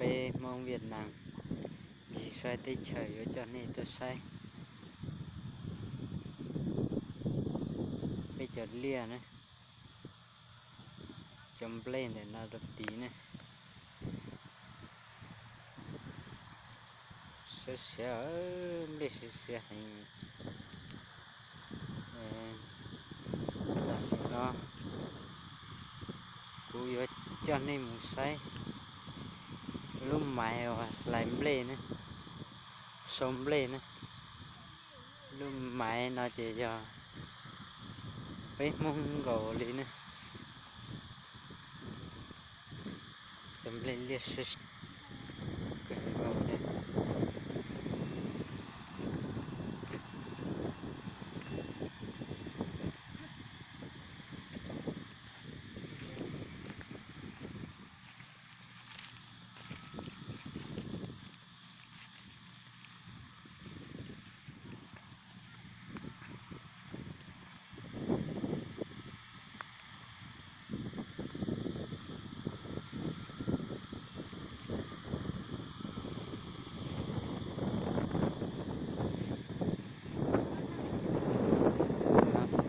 Peb Hmoob Viaj Nam ncig saib teb chaws yuav coj nej tuaj saib peb cov liaj na, cov nplej ntawm no rau tid na. Siav siav, nplej siav siav heev. Tam sim no kuv yuav coj nej mus saib lub maiv uas hlais nplej na, sau nplej na. Lub maiv no ces yog peb Hmoob nkaus li na. Cov nplej liaj siav kawg nkaus li.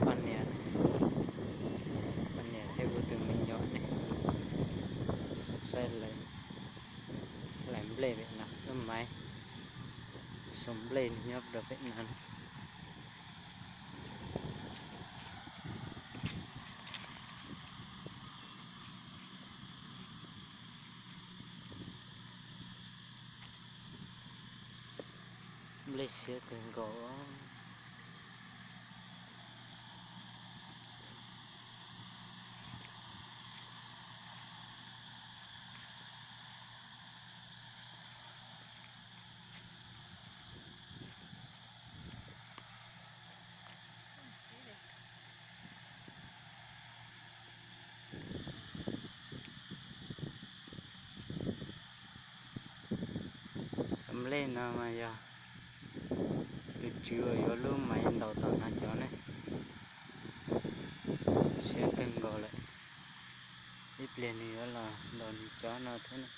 Poj niam, poj niam thiab kuv tus me nyuam ne, saib hlais nplej pem no, lub maiv sau nplej nyob rau pem no. Nplej siav kawg nkaus. Cov nplej no mas yog tus tswv uas yuav lub maiv ntaus tom no cov ne. Siav kawg nkaus lawm, ib pliag nws yuav los ntaus nws cov no thiab ne.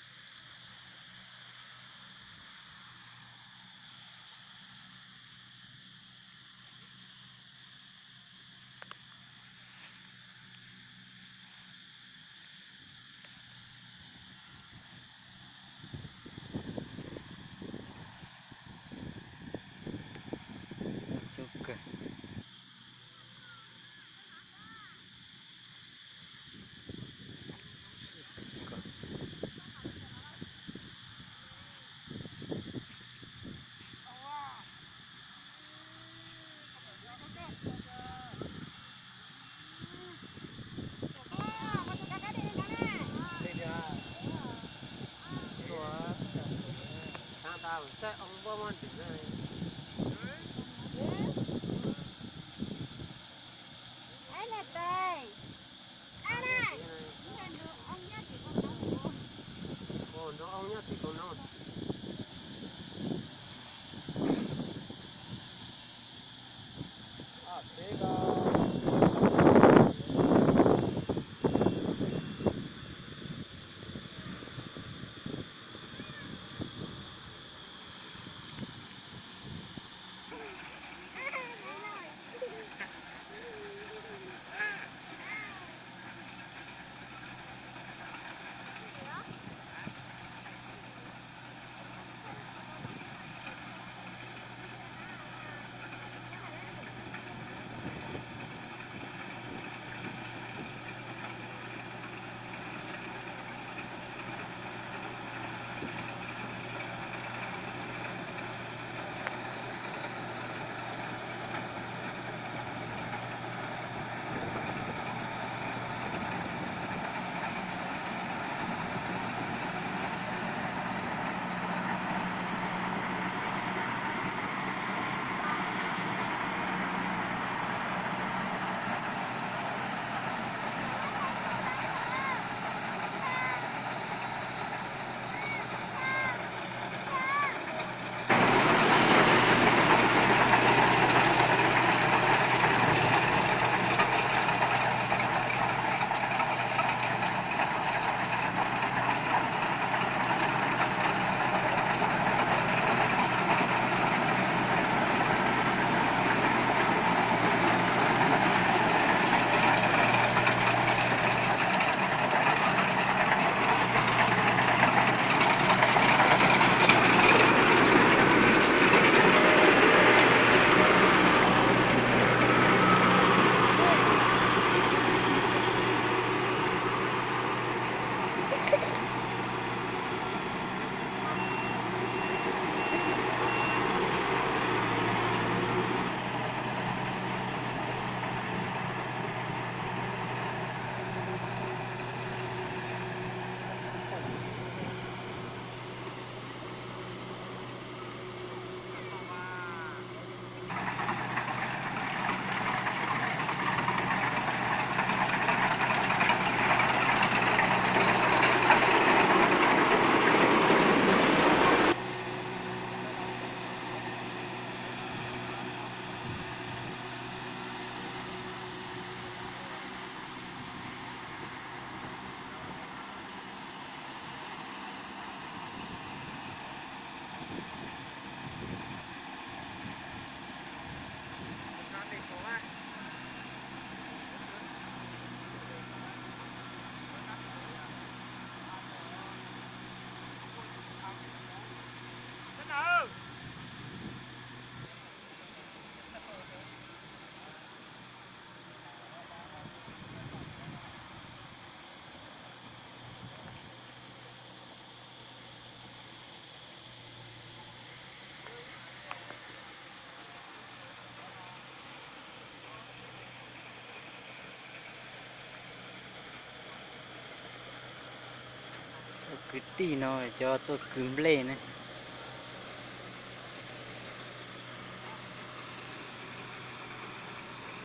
Kwv tij no cov tuaj kwv nplej ne.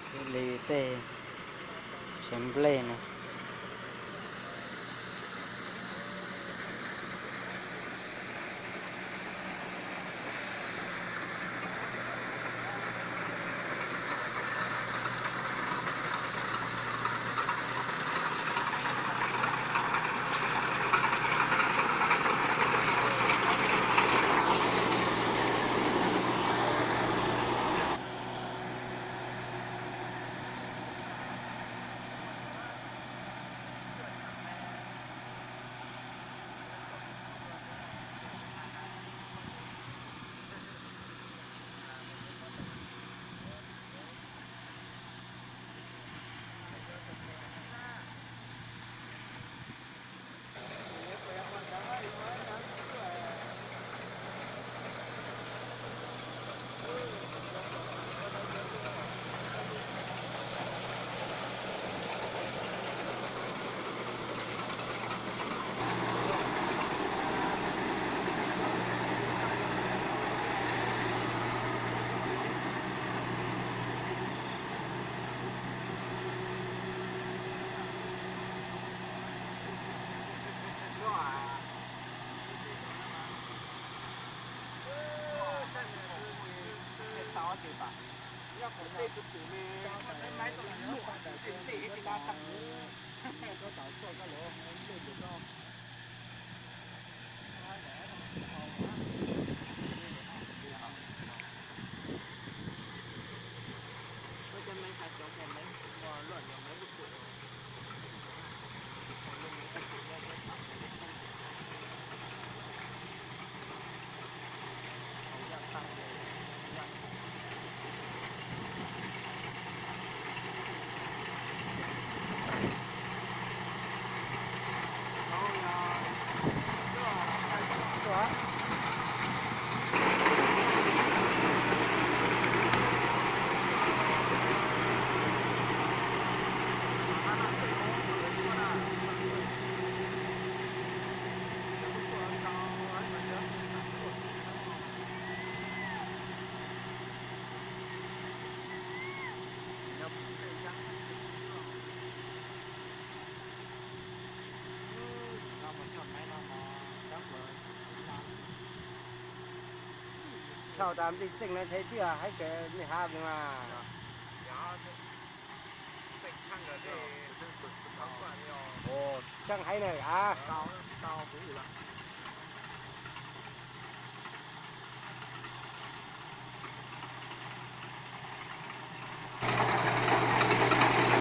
Xws li tej sev nplej no. Tshaj tas nplej txeej no thiab haib tsev nplej hav mas. Tsheej haib na av.